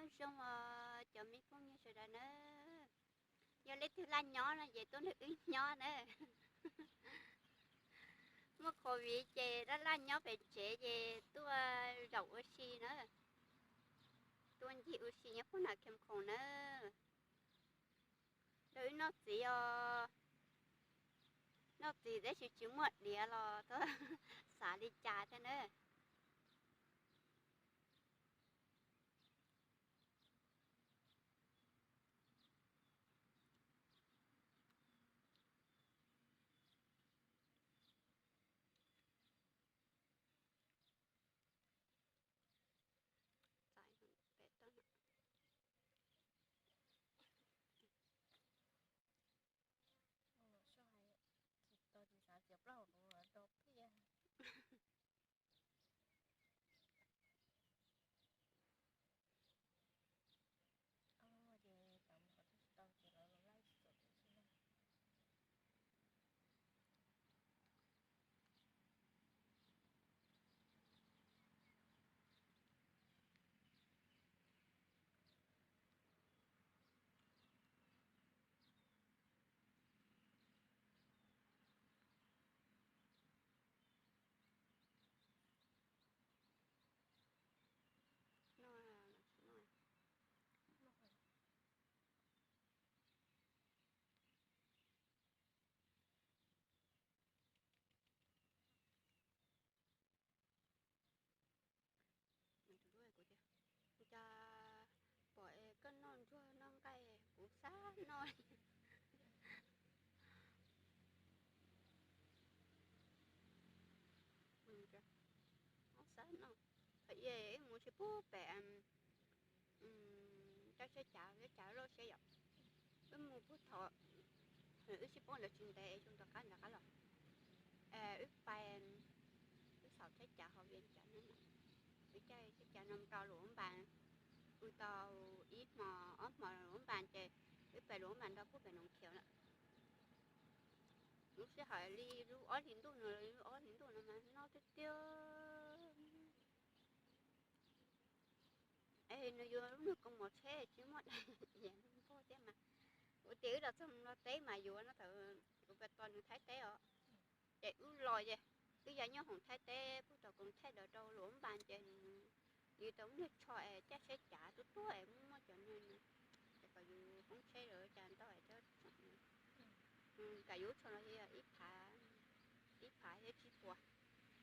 Zoo os cov me phooj ywg sawv daws na, yog leej twg laj nyob no ces tuaj nrog wb nyob na. Muaj covid ces laj laj nyob pem tsev ces tuaj zaum ua si na, tuaj ncig ua si nyob puag nram Kham Khoom na. Nrog wb noj txiv os, noj txiv tab sis tsis muaj diav los xav li cas thiab na. Cas pom koj noj ntsuag noj nqaij kuv xav noj. Xav noj. Thaum ub wb mus tsis pub pem cov tsheb cav, tsheb cav loj siab yom. Wb mus pub thaum wb sib poob lawv tsis ntev xyoo tom qab nram qab los. Wb pais, wb xauj tsheb cav hauv Vias Cas no, wb caij tsheb cav no mus rau Luam Npas, mus tau ib hmo ob hmo Luam Npas ces wb pais Luam Npas nrog pub pem Noov Khiav lawm. Lub sij hawm li lub ob hlis ntuj no, lub ob hlis ntuj no mas noj tiag tiag. Es nws yuav lub nws kaus mom tsheb tsis muaj dais iav npog thiab mas. Kuv tias wb los txog Nplog teb mas yuav no thaum kuv pais tos nws Thaib teb os. Ces wb los ces wb ya nyob hoom Thaib teb pub tau koom thaij daws rau Luam Npas ces yus tau lub niag tsho es caij tsheb cav tuaj tuaj es muaj muaj cov niag, ces kom yus poob tsheb lawm cas ntau es kam yus lub tsho no yog ib phav, ib phav thiab tsib puas.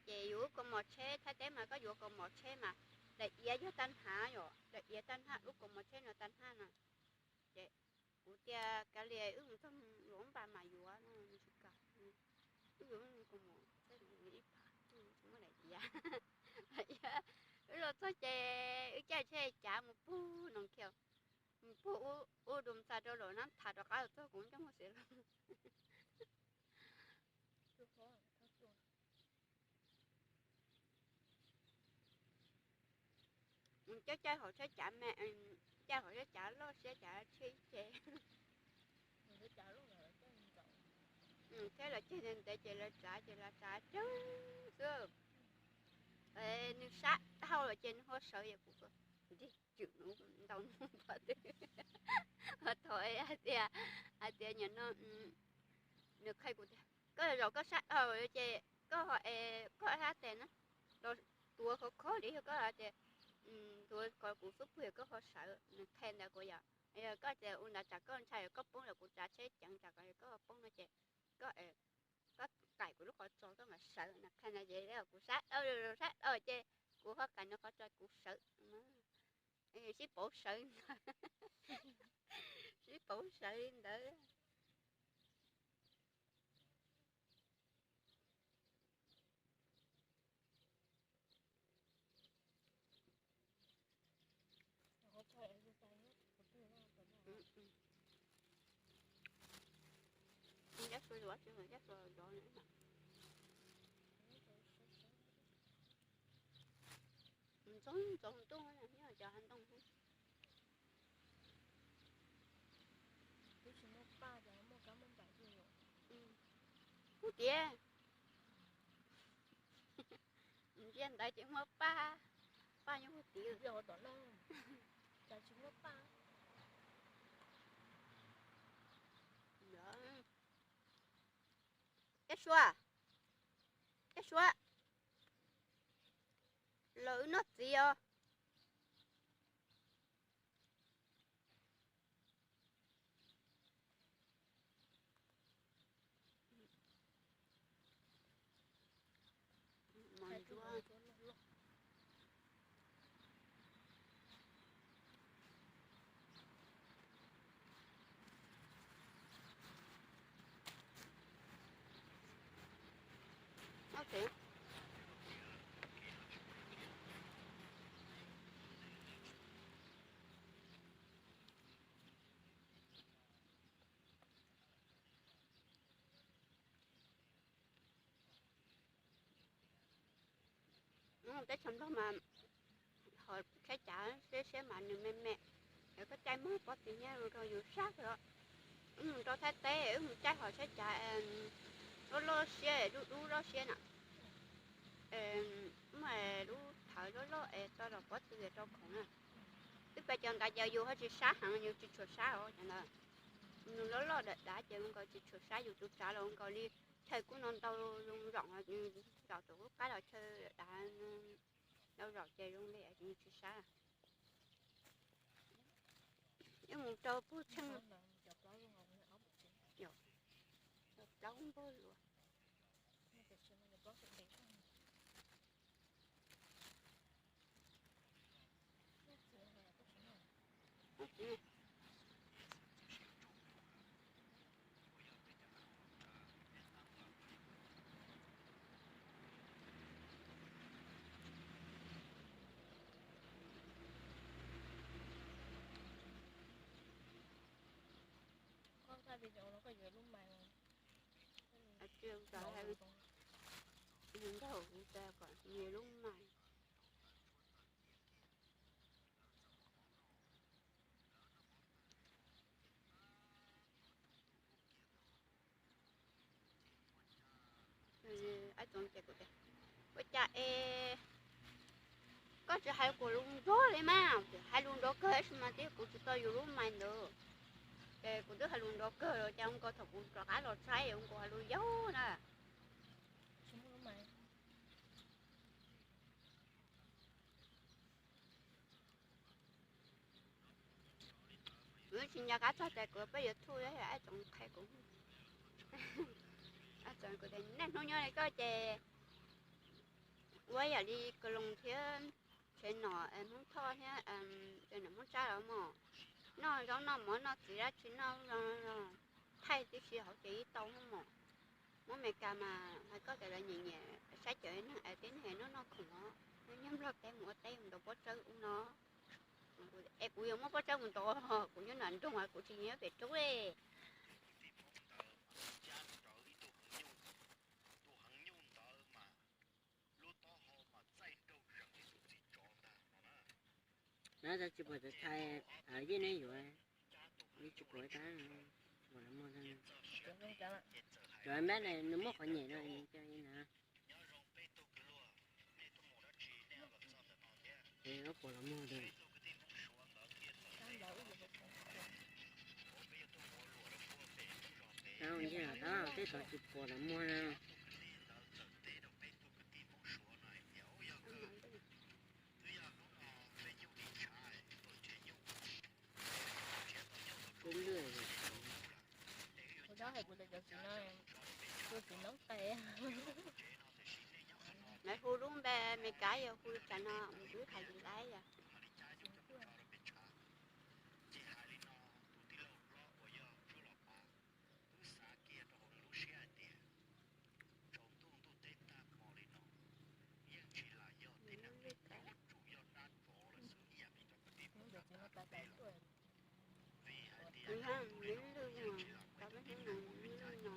Ces yus lub kaus mom tsheb Thaib teb mas koj yuav kaus mom tsheb mas daim iav yog tag hnav yom, daim iav tag hnav lub kaus mom tsheb no tag hnav no. Ces kuv tias kav liam wb mus txog Luam Npas mas yuav no tsis kam. Wb yuav kaus mom tsheb ib phav, tsis muaj daim iav. Wb los txog ces wb caij tsheb cav mus pug Noov Khiav, mus pug ub Doo Txas rau Luam Nab Thav rov qab los txog kuv coj muag xiav lawm. Coj caij hauv tsheb cav me, caij hauv tsheb cav loj siab cav tsheb ib ce. Thiab lawv ceg ntev ntev ces lawv tsav ces lawv tsav ceg xwb. Nws sab dhau lawm ces nws ho sawv es kuv ntig tswm ntau mus pov twg. Ho thaum hais tias, hais tias nim no nws qhia kuv tias koj zaum koj sab dhau ces koj ho es koj sab tes na, los tuav khov kho li yog koj hais tias tuav kom kuv xub pwg koj ho sawv, nws qhia ntawd kuv yom. Yog koj tias ua ntawd tsam koj ntshai koj poob los kuv tsav tsheb ceev tsam koj poob no ces koj, koj qaim kuv lub qhov tsos koj mam sawv, nws qhia ntawd ces kuv sab dhau, sab dhau ces kuv ho qaim nws qhov tsos kuv sawv. Sib pauv sawv ntawd, sib pauv sawv ntawd. Ncab sua zuav tsis, ncab sua zov li mas. Ntxoov ntxoov ntuj nyob cov hav ntoo. Twb tsis muaj paj ces muaj kab muaj npaim li. Kuv tias ntsia ntawd ces muaj paj, paj nyob hauv tid. Cov tsis muaj paj. Cab Sua, Cab Sua, los wb noj txiv os. Teb chaws Nplog mas ho saib cav siab siab mas nws me me, yog koj caij muag pob tw nyiab rau yus sab os. Wb mus rau Thaib teb wb mus caij ho saib cav loj loj siab dub dub loj siab na. Muaj lub thawv loj loj es tso los pob tw rau khoom na. Twb pes cov ntawd ces yus ho tsis sab heev, yus tsis tshua sab os cov ntawd. Nws loj loj dav dav ces ua nkaus tsis tshua sab, yus tus tsav los ua nkaus li chaw kuj no ntau zoo zaum, zaum tus qub qab los chaw dav ntau zaum ces zoo li tsis sab. Wb mus rau pug tsheej plaub npog luas. Koj thaij video no koj yuav lub mais, nrog kuv tas kom yuav lub mais. Ua cas es koj tsis hais kuv lus nrog li mas, hais lus nrov kawg tab sis mas twb kuv tsis tau yus lub mais ntawd. Ces kuv twb hais lus nrov kawg los cas ua nkaus thaum kuv rov qab los saib ua nkaus hais lus yau na. Kuv tsis nco qab txog tias kuv peb yuav thuj, aib tsoom qhia kuv, aib tsoom kuv tias niaj hnub nyob li koj ces ua yam li Koos Loos thiab Tsheb Nom, Hmoob Thoj thiab Tsheb Nom Hmoob Tsab los mas noj zaub noj mov noj txiv dab tsi noj thaij tib si hauv ces ib tau mos. Hmoob Amelikas mas hais koj tias lawv nyiam nyiam saib cov neeg es tib neeg noj noj khoom os, nyob Nplog teb mus ua teb mus ntaus pob tsawb ub no. Es kuv yuav muab pob tsawb mus ntaus, kuv nyob nram nroog kuv tsis nyob pem roob li. Na tsis pom txawv thais yeej ne yuav, tsis pom tas, pom los muag. Cov npab ne nws muab qhov nyem no na. Pom los muag. Tab tej tod tsis pom los muag na. Kuv hais kuv tias cov txiv no, tus txiv noob tais. Lawv hu lub npe Amelikas yog hu li cas no, kuv twb hais lus laiv yog. Kuv yog nws lwj no, tau peb hnub no nws lwj no.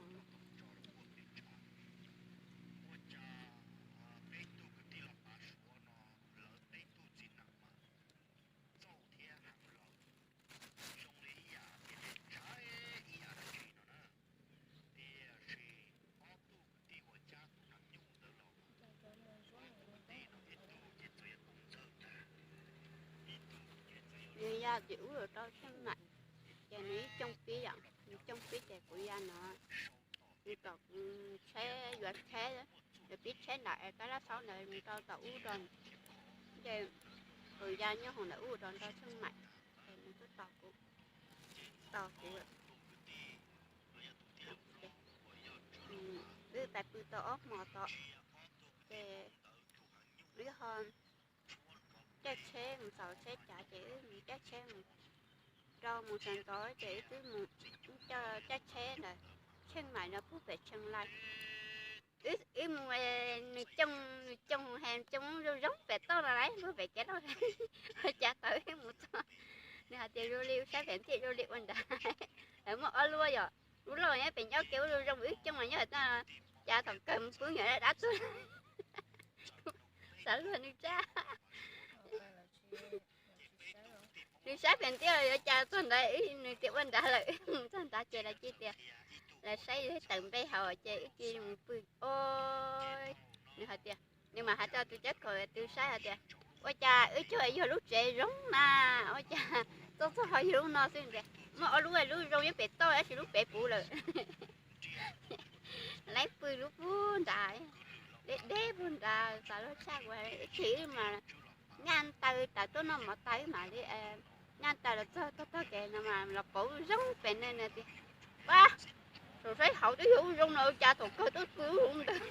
Nws Ces wb rau Tsheej Maim, ces nws ib cooj pib yom, nws cooj pib ces kuv ya no, nws kom kuv tsheb, yuav tsheb, yuav pib tsheb ntawm tab laj xauv ntawd nws rau tom ub rau, ces kuv ya nyob hauv ntawm ub rau nrog Tsheej Maim, ces nws twb tos kuv, tos kuv. Wb pais pw tau ob hmos tod, ces wb ho caij tsheb mus xauv tsheb cav, ces wb mus caij tsheb mus rau mus sawv ntxov, ces wb twb mus caij tsheb ntawd, Tsheej Maim no pub pem Tsheej Lais. Wb mus, nws cooj, nws cooj he cooj zoo zoo pem toj no lauj, pub pem cav loj, ua cas tau wb mus txog, nws hais tias zoo li saib pem thiaj zoo li ua nrad. Lawv muaj ob lub yom, lub loj nyob pem nyob ke, lub zoo zoo wb cooj mas nyob toj, cas thaum kawg mus pw nyuam dab tuag. Xav luag nws tsab. Nws saib pem thiaj yuav cas txog ntawd, nws tias ua nrad lawm, mus txog nrad ces lawv cia tias, lawv saib tawm npe hauv ces wb cia mus pw. Nws hais tias, nws mas hais rau tus cab khaum tus saib hais tias, ua cas wb cuag yog lub tsev zoo na, ua cas txog txog ho yog lub no xwb tias, muaj ob lub, lub zoo nyob pem toj tab sis lub pem puv lawm. Lawv pw lub pub nrad, deb deb pub nrad, xav luag tshaj ua, ib txhis wb mas nyaj taw tawm tuaj noj mov tag wb mam li nyaj taw los txog tog tog kev no mas los pauv zoo pem no tias, a, saum saib hauv twb yog ub zoo no, cas thaum kawg tuaj pw ub zoo ntawd.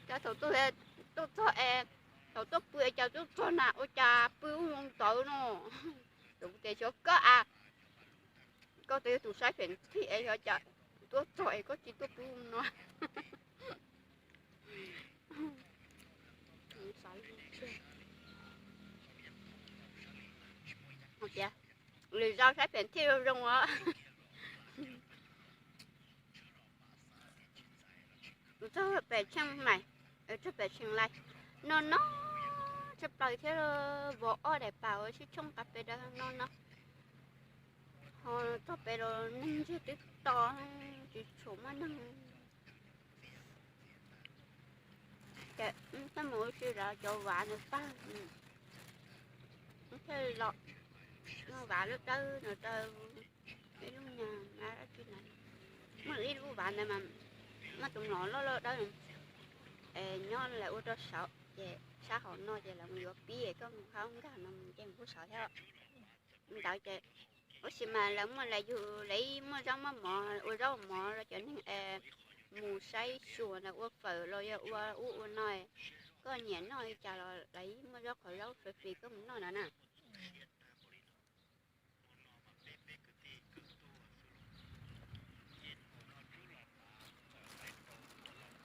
Cas thaum tuaj, tuaj txog es, thaum tuaj pw es cas tuaj txog na ua cas pw ub zoo ntawd no. Tus tias xyov koj a, koj twb yog tus saib pem thiaj es xyov cas tuaj txog es koj tsis tuaj pw no. Tias lwm zaus saib pem thiaj zoo zoo os. Txog pem Tsheej Maim, txog pem Tsheej Lais, no no tshaj plaws thiab, vov ob daim pam uas sib tshoob qas pem dawb no no. Ho txog pem los neeg ntsiag twb to, tsis tshua muaj neeg. Ces tab mus ua si rau cov vav ntawd tag, thiaj los noj vav lub dawb no rau ib lub nyuag dab tsi na. Muaj ib lub vav ntawd mas muaj tus mlom loj loj dawb, nyob lawv ua rau saud ces sab hauv no ces lawv mus yuav pib, koj mus hauv nkag no mus ces mus pub saud thiab. Ntawd ces tab sis mas lawv muaj, lawv yug, lawv muaj zaub muaj mov, ua zaub ua mov rau cov neeg mus saib xyuas na, ua fawm los yog ua ub ua no, koj nyiam noj li cas los lawv muaj zaub qhov zaub fwv fwv koj mus noj no na.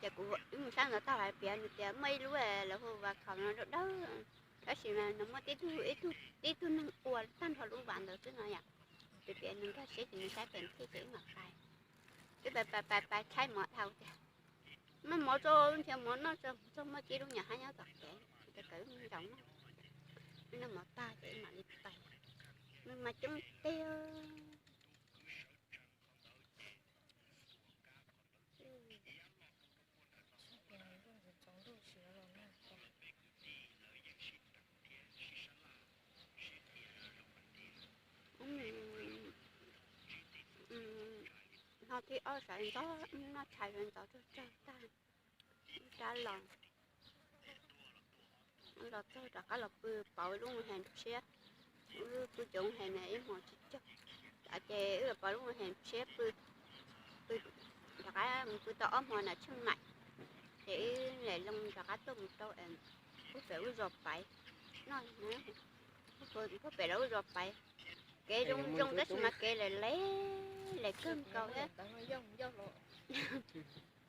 Ces kuv wb mus sab ntawd tag lawv piav nws tias muaj ib lub lawv hu Vas Khaum no dawb dawb, tab sis mas nws muaj tib tug, tib tug neeg ua tag nrho lub vav ntawd xwb no yom. Ces piav nws nkag siab ces nws saib pem thiaj ces wb mam pais. Wb pais pais pais pais tshaib mov dhau tias, muaj mov tso, nrhiav mov noj tso, txog muaj tib lub nyuam hab nyob tom kev, ces kawm ntaus noj. Wb noj mov tag ces wb mam li pais. Nws mas coob tiag. Hno thib ob sawv ntxov, noj tshais sawv ntxov tsawg tsawg tag, rov los, los txog rov qab los pw pauv lub hees tshiab. Wb pw cov hees na ib hmos tsis cog, ces wb los pauv lub hees tshiab pw, pw, rov qab mus pw tau ob hmo na Tsheej Maim, ces wb lam loo rov qab tuaj mus rau puag pem lub zos Paiv no, puag pem lub zos Paiv. Kev zoo zoo tab sis mas kev lem lem, lem kawg nkaus thiab.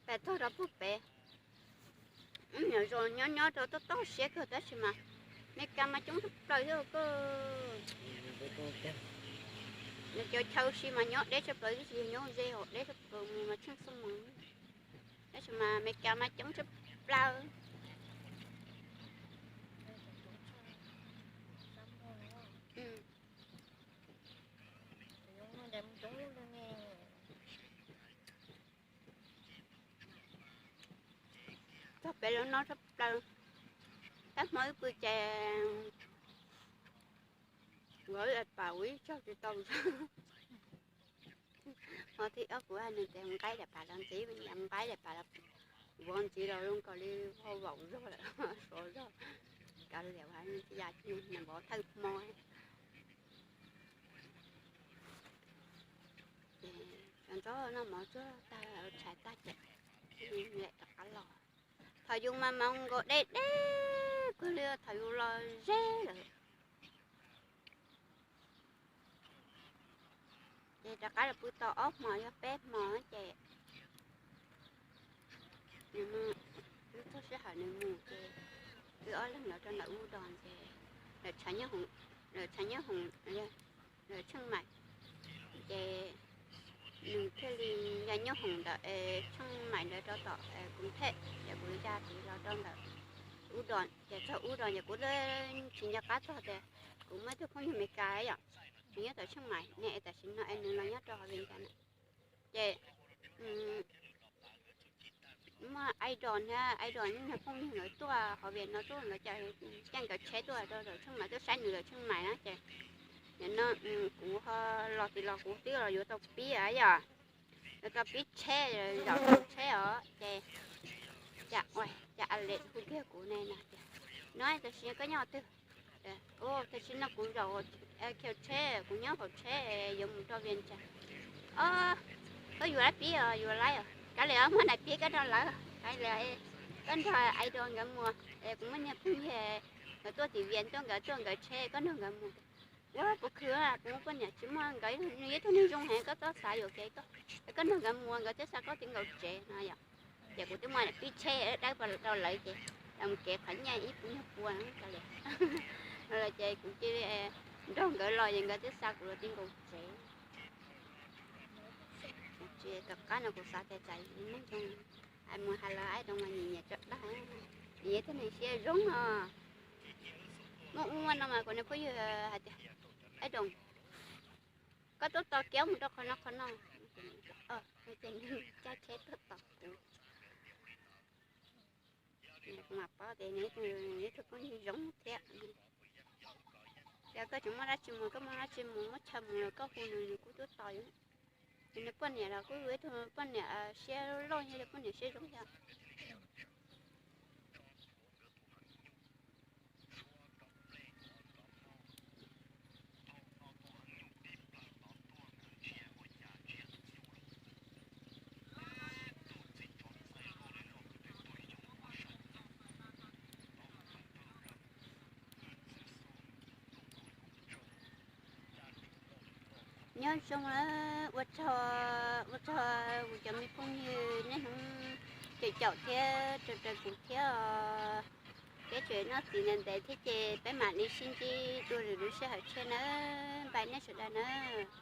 Pais txog rau puag pem, nyuam zos nyob nyob rau toj toj siab kawg tab sis mas Meskas mas coob tshaj plaws thiab koj. Nws cov chaw si mas nyob deb tshaj plaws, twb tsis yog nyob ze hauv, deb tshaj plaws mus mas tsheej xoo mus. Tab sis mas Meskas mas coob tshaj plaws. Txog pem lub no tshaj plaws. Tab hmo wb pw ces Pam ua ib tsaug tsis tau. Ho thib ob kuv hais nws tias mus nqaib daim pam los ntxiv, mus nqaib daim pam los vov ntxiv los zoo nkaus li ho vaum zog lawm, sov zog. Kav liam, nws vov thawj hmo. Ces cov ntxob noj mov tsuag tag, tshais tag ces lam rov qab los. Thaum yus mas mas nkaus deb deb kawg li, thaum yus los ze lawm. Ces rov qab los pw tau ob hmos yog peb hmo ces nws, lub txog sij hawm nws mus ces wb ob leeg los rau ntawm Ub Dos ces lawv tshav nyob hoom, lawv tshav nyob hoom, lawv tsheej maim. Ces nws thiaj li ya nyob hoom ntawm tsheej maim ntawd rau tom kuv thej, ces kuv ya tiv los rau ntawm Ub Dos. Ces txog Ub Dos ces kuv tsis nco qab txog tias kuv muaj ib tug phooj ywg Amelikas yom, nws nyob tom tsheej maim ne, es tam sim no es nws los nyob rau hauv Vias Cas na. Ces muaj Ib Dos thiab, Ib Dos nws phooj ywg nkawd tuaj hauv Vias no tuaj, nkawd caij nkawd tsheb tuaj rau tsheej maim, tuaj saib nws lawm tsheej maim na. Ces nim no kuv ho los tiv los kuv twb los yuav tau pib yom, yuav tau pib tsheb, zaum tsheb os. Ces cas Alex hu kiag kuv ne no tias, no tam sim koj nyob twg? Tam sim no kuv zaum khiav tsheb, kuv nyob hauv tsheb yuav mus rau Vias Cas. Koj yuav lawv pib os? Yuav lawv os. Kav liam, muab daim pib koj nrog lawv, kav liam, koj nrog Ib Dos nkawd mus, kuv muaj niag phooj ywg nkawd tuaj tim Vias tuaj, nkawd tuaj nkawd tsheb, koj nrog nkawd mus. Ua puas khwv, kuv muaj poj niam tsis muaj, nkawd, nws yog ib tug neeg zoo heev, koj txhob xav yuam kev koj. Koj nrog nkawd mus nkawd twb xa koj ti nkaus tsev no yom. Ces kuv twb muab daim pib tsheb dawb rau lawv ces mus kev qhov nyiaj ib puas nyuag pua no li. Ces kuv cia li nrog nkawd los ces nkawd twb xa kuv los ti nkaus tsev. Tsis tom qab no kuv xav tias tsam neej zoo, mus hais los Ib Dos mas nyiam nyiam tso dag, nws yog ib tug neeg siab zoo no. Muaj ua no mas kuv niag phooj ywg hais tias, Ib Dos, koj tuaj tos kiag mus rau qhov no qhov no. Ces nws caij tsheb tuaj tos kuv. Kuv mam paub tias nws yog ib tug phooj ywg zoo thiab. Yog koj tseem muaj dab tsi mus, koj muaj dab tsi mus, muab chaw mus los koj hu nws, nws kuj tuaj tos yus. Nws poj niam los kuj yog ib tug poj niam siab loj, yog poj niam siab zoo thiab. Nyob zoo, ua tsaug, ua tsaug kuv cov me phooj ywg niaj hnub caum caum thiab raws raws kuv thiab. Peb tseem noj txiv ntev ntev thiab ces peb mam li sib ntsib dua lwm lub sij hawm tshiab nawb, npaj nej sawv daws nawb.